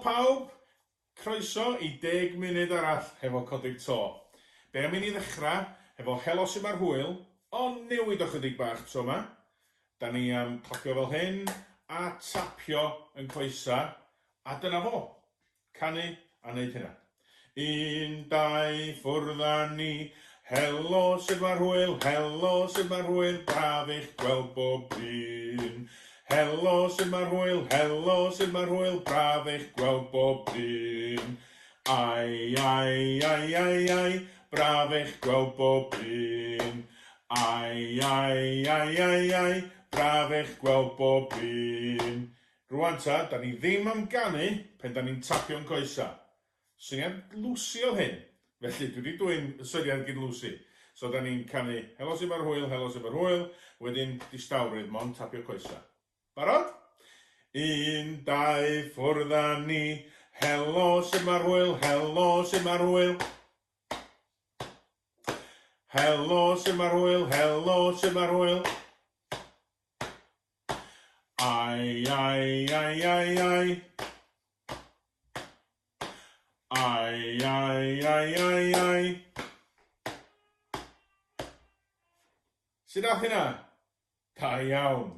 pawb! Croeso i deg munud arall hefo Codi'r To. Be am i ni ddechrau hefo Helo Su' Ma'r Hwyl, ond newid o chydig bach tro 'ma. Da ni am clapio fel hyn a tapio yn coesa, a dyna fo. Canu a neud hynna. Un, dau, ffwrdd â ni. Helo, sut mae'r hwyl? Helo, sut mae'r hwyl? Braf eich gweld bob un. Helo, sut mae'r hwyl? Helo, sut mae'r hwyl? Braf eich gweld bob un. Ai, ai, ai, ai, ai, braf eich gweld bob un. Ai, ai, ai, ai, ai, braf eich gweld bob un. Rwan ta, da ni ddim am ganu pen da ni'n tapio'n coesa. Syniad Lucy oedd hyn. Felly, dwi 'di dwyn y syniad gin Lucy. So da ni'n canu Helo Sut Mae'r Hwyl, Helo Sut Mae'r Hwyl, wedyn distawrwydd, mond tapio coesa. Barod? Un, dau, ffwrdd â ni. Helo sut mae'r hwyl, helo sut mae'r hwyl. Helo sut mae'r hwyl, helo sut mae'r hwyl. Ai, ai, ai, ai, ai. Ai, ai, ai, ai, ai. Sut ath hynna? Da iawn.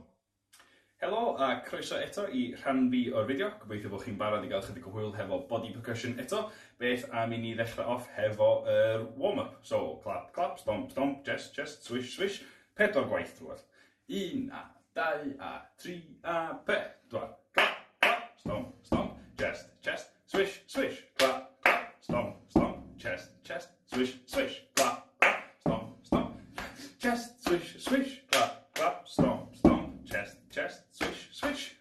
Helo a croeso eto i rhan fi o'r fideo. Gobeithio bod chi'n barod i gael chydig o hwyl hefo body percussion eto. Beth am i ni ddechrau off hefo yr warm-up. So, clap, clap, stomp, stomp, chest, chest, swish, swish. Pedwar gwaith drwodd. Un a dau a tri a pedwar. Clap, clap, stomp, stomp, chest, chest, swish, swish. Clap, clap, stomp, stomp, chest, chest, swish, swish. Clap, clap, stomp, stomp, chest, swish, swish. Clap, clap, stomp, stomp, chest, chest, swish, swish.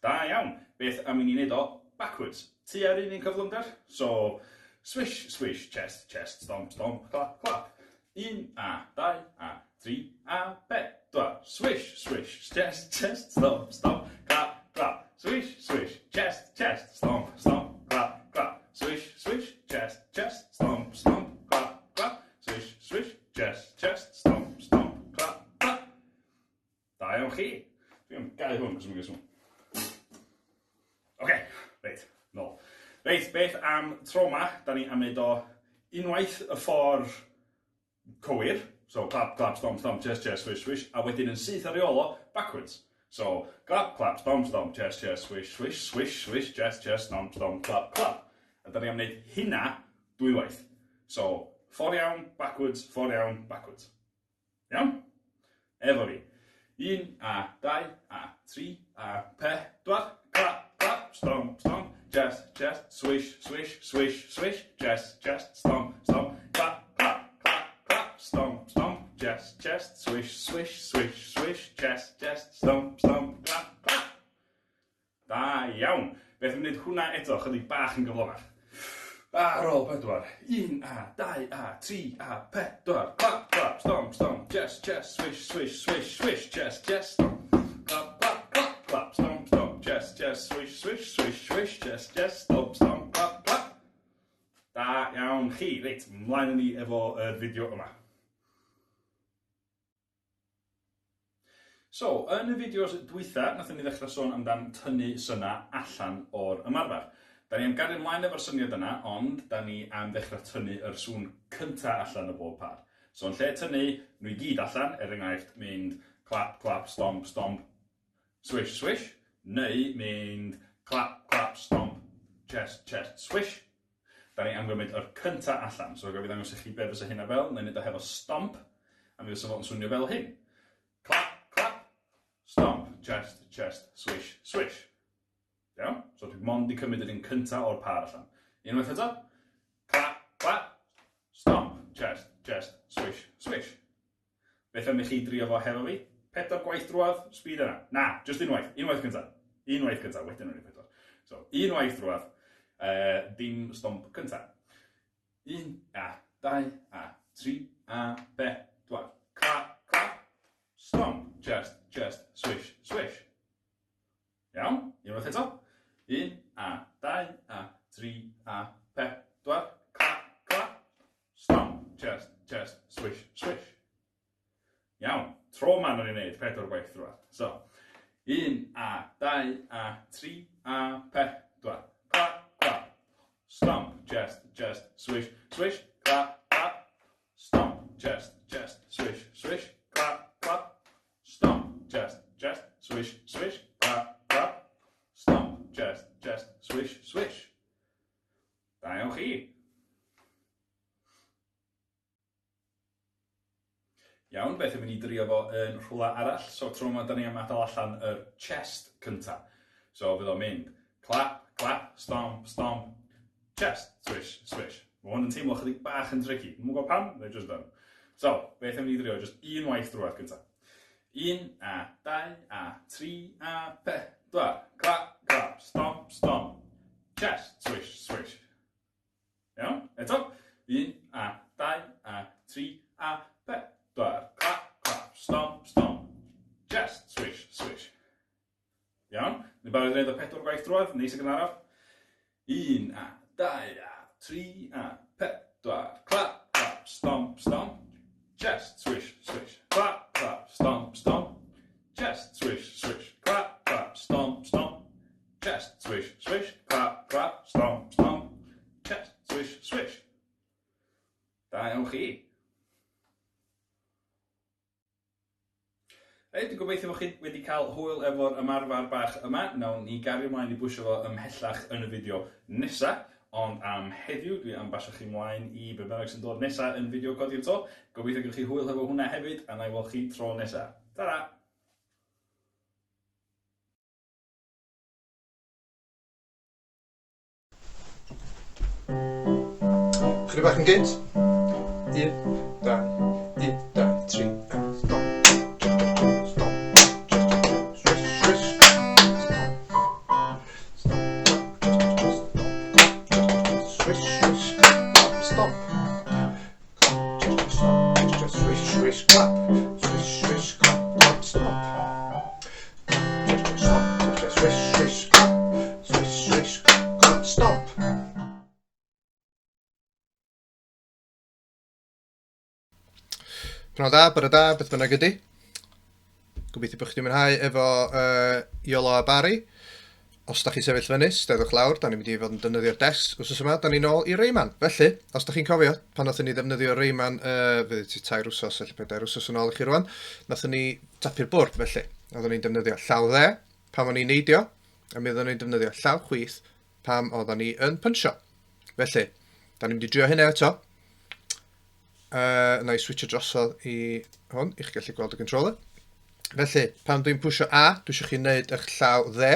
Da iawn. Beth am i ni wneud o backwards? Tua'r un un cyflymder. So, swish, swish, chest, chest, stomp, stomp, clap, clap. Un a dau a tri a pedwar. Swish, swish, chest, chest, stomp, stomp, clap, clap. Swish, swish, chest, chest, stomp, stomp, clap, clap. Swish, swish, chest, chest, stomp, stomp, clap, clap. Swish, swish, chest, chest, stomp, stomp, clap, clap. Da iawn chi. Dwi am gau hwn, cos mae'n sŵn. Oce, reit, nôl. Reit, beth am tro ma, da ni am wneud o unwaith y ffordd cywir, so clap, clap, stomp, stomp, chest, chest, swish, swish, a wedyn yn syth ar ei ôl o, backwards. So, clap, clap, stomp, stomp, chest, chest, swish, swish, swish, swish, chest, chest, stomp, stomp, clap, clap. A da ni am wneud hynna dwywaith. So, ffordd iawn, backwards, ffordd iawn, backwards. Iawn? Efo fi. Un a dau a tri a pedwar. Clap, clap, stomp, stomp, chest, chest, swish, swish, swish, swish, chest, chest, stomp, stomp, clap, clap, clap, clap, stomp, stomp, chest, chest, swish, swish, swish, swish, chest, chest, stomp, stomp, clap, clap. Da iawn! Beth am wneud hwnna eto, chydig bach yn gyflymach. Ar ôl pedwar. Un a dau a tri a pedwar. Clap, clap, stomp, stomp, chest, chest, swish, swish, swish, swish, chest, chest, stomp. Clap, clap, clap, clap, stomp, stomp, chest, chest, swish, swish, swish, swish, chest, chest, stomp, stomp, clap, clap. Da iawn chi. Reit, mlaen â ni efo yr fideo yma. So, yn y fideos dwytha, nathon ni ddechrau sôn amdan tynnu syna allan o'r ymarfer. Da ni am gario ymlaen efo'r syniad yna, ond da ni am ddechrau tynnu yr sŵn cynta allan o bob par. So, yn lle tynnu nhw i gyd allan, er enghraifft, mynd clap, clap, stomp, stomp, swish, swish, neu mynd clap, clap, stomp, chest, chest, swish, Da ni am gymryd yr cynta allan. So gaf i ddangos i chi be fysa hynna fel? Wna i wneud o hefo stomp, a mi fysa fo'n swnio fel hyn. Clap, clap, stomp, chest, chest, swish, swish. Iawn? So dwi mond di cymryd yr un cynta o'r par allan. Unwaith eto. Clap, clap, stomp, chest, chest, swish, swish. Beth am i chi drio fo hefo fi? Pedwar gwaith drwodd, speed yna. Na, just unwaith, unwaith cynta. Unwaith cynta, wedyn o'n i pedwar. So, unwaith drwodd, uh, dim stomp cynta. Un, a, dau, a, tri, a, bedwar. Clap, clap, stomp, chest, chest, swish, swish. Iawn? Unwaith eto. Un, a, dau, a, tri, a, pedwar. Clap, clap. Stomp, chest, chest, swish, swish. Iawn. Tro ma nawn ni wneud pedwar gwaith drwodd. So, un, a, dau, a, tri, a, pedwar. pedwar. Clap, clap. Stomp, chest, chest, swish, swish, clap, clap. Stomp, chest, chest, swish, swish, clap, clap. Stomp, chest, chest, swish, swish, clap, clap. Stomp, chest, chest, swish, swish. Da iawn chi. Iawn, beth am i ni drio fo yn rhywle arall? So tro yma, da ni am adael allan yr chest cynta. So fydd o'n mynd clap, clap, stomp, stomp, chest, swish, swish. Mae hwn yn teimlo chydig bach yn tricky. Dwi'm yn gwybod pam, they just done. So, beth am i ni drio just un waith drwadd cynta. Un, a, dau, a, tri, a, pedwar. Clap, clap, stomp, stomp, chest, swish, swish. Iawn? Eto. Un, a, dau, a, tri, a, pedwar. Clap, clap, stomp, stomp. Chest, swish, swish. Iawn? Ni'n barod i wneud o pedwar gwaith drwodd, neis ac yn araf. Un, a, dau, a, tri, a, pedwar. Clap, clap, stomp, stomp. Chest, swish, swish. Clap, clap, stomp, stomp. Chest, swish, swish. Clap, clap, stomp, stomp. Chest, swish, swish, clap, clap, stomp, stomp. Chest, swish, swish. Da iawn chi. Reit, dwi'n gobeithio bod chi wedi cael hwyl efo'r ymarfer bach yma. Nawn ni gario mlaen i bwysio fo ymhellach yn y fideo nesa. Ond am heddiw, dwi am basio chi mlaen i be bynnag sy'n dod nesa yn fideo Codi'r To. Gobeithio gewch chi hwyl hefo hwnna hefyd, a na i weld chi tro nesa. Ta-ra! Chydig bach yn gynt. Un, dau, un, dau, tri, a stop. Stop. Swish, swish. Stop. Stop. Swish, swish. Clap, stop. Clap, stop. Swish, swish, clap. Swish, swish, clap, clap, stop. Stop. Swish, swish, clap. Swish, swish, clap, clap, stop. Pnawn da, bore da, beth bynnag ydy. Gobeithio bod chi wedi mwynhau efo Iolo a Barry. Os da chi'n sefyll fyny, steddwch lawr, da ni'n mynd i fod yn defnyddio'r desg wsos yma, da ni'n ôl i Rayman. Felly, os da chi'n cofio, pan nathon ni ddefnyddio Rayman, fydd ti tair wsos, ella pedair wsos yn ôl i chi rwan, nathon ni tapio'r bwrdd felly. Oedden ni'n defnyddio llaw dde pan o'n i'n neidio, a mi oedden ni'n defnyddio llaw chwith pam oedden ni yn pynsio. Felly, da ni'n mynd i drio hynna eto. Na i switcho drosodd i hwn, i chi gallu gweld y controller. Felly, pan dwi'n pwysio A, dwi eisiau chi wneud eich llaw dde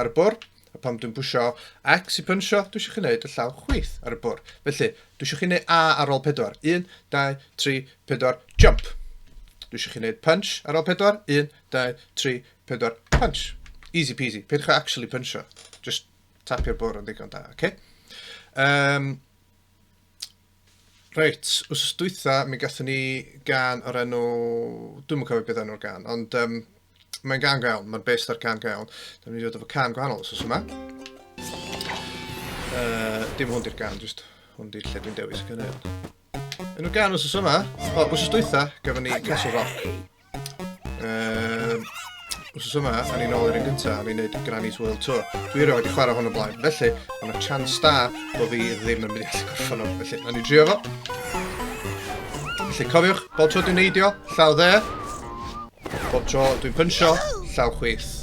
ar y bwrdd. A pan dwi'n pwysio X i pynsio, dwi eisiau chi wneud y llaw chwith ar y bwrdd. Felly, dwi eisiau chi wneud A ar ôl 4. 1, 2, 3, 4, jump. Dwi eisiau chi wneud punch ar ôl 4. 1, 2, 3, 4, punch. Easy peasy. Peidiwch â actually punchio. Just tapio'r bwrdd yn ddigon da, oce? Okay? Reit, wsos dwytha mi gathon ni gân o'r enw... Dwi'm yn cofio beth enw'r gân, ond um, mae'n gân go iawn, mae'n based ar cân go iawn. Da ni'n dod efo cân gwahanol wsos yma. Dim hwn di'r gân, just hwn di'r lle dwi'n dewis y caneuon. Enw'r gân wsos yma, o, wsos dwytha, gafon ni Castle Rock. Wsos yma, a ni'n ôl i'r un gyntaf, a ni'n neud Granny's World Tour. Dwi erioed wedi chwarae hwn o blaen, felly mae yna chance da bod fi ddim yn mynd i allu gorffen o. Felly, na ni drio fo. Felly, cofiwch, bob tro dwi'n neidio, llaw dde. Bob tro dwi'n pynsio, llaw chwith.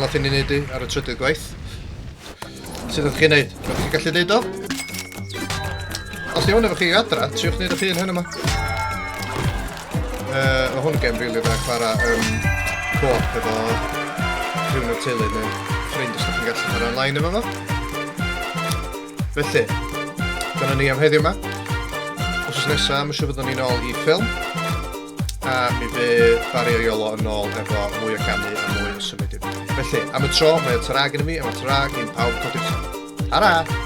nath i ni wneud i ar y trydydd gwaith. Sut ydych chi'n neud? Ydych chi'n gallu neud o? Os di hwn efo chi adra, triwch neud o'ch hun hyn yma. Mae hwn yn gem rili dda chwarae co-op efo rhywun o'r teulu neu ffrind os ydych chi'n gallu chwarae online efo fo. Felly, dyna ni am heddiw yma. Wsos nesaf, mae'n siŵr fyddwn ni'n ôl i ffilm. A mi fydd Barry a Iolo yn ôl efo mwy o ganu a mwy o symud. Felly, am y tro, mae o tara gen i fi, a mae tara gen pawb codi'r to. Tara!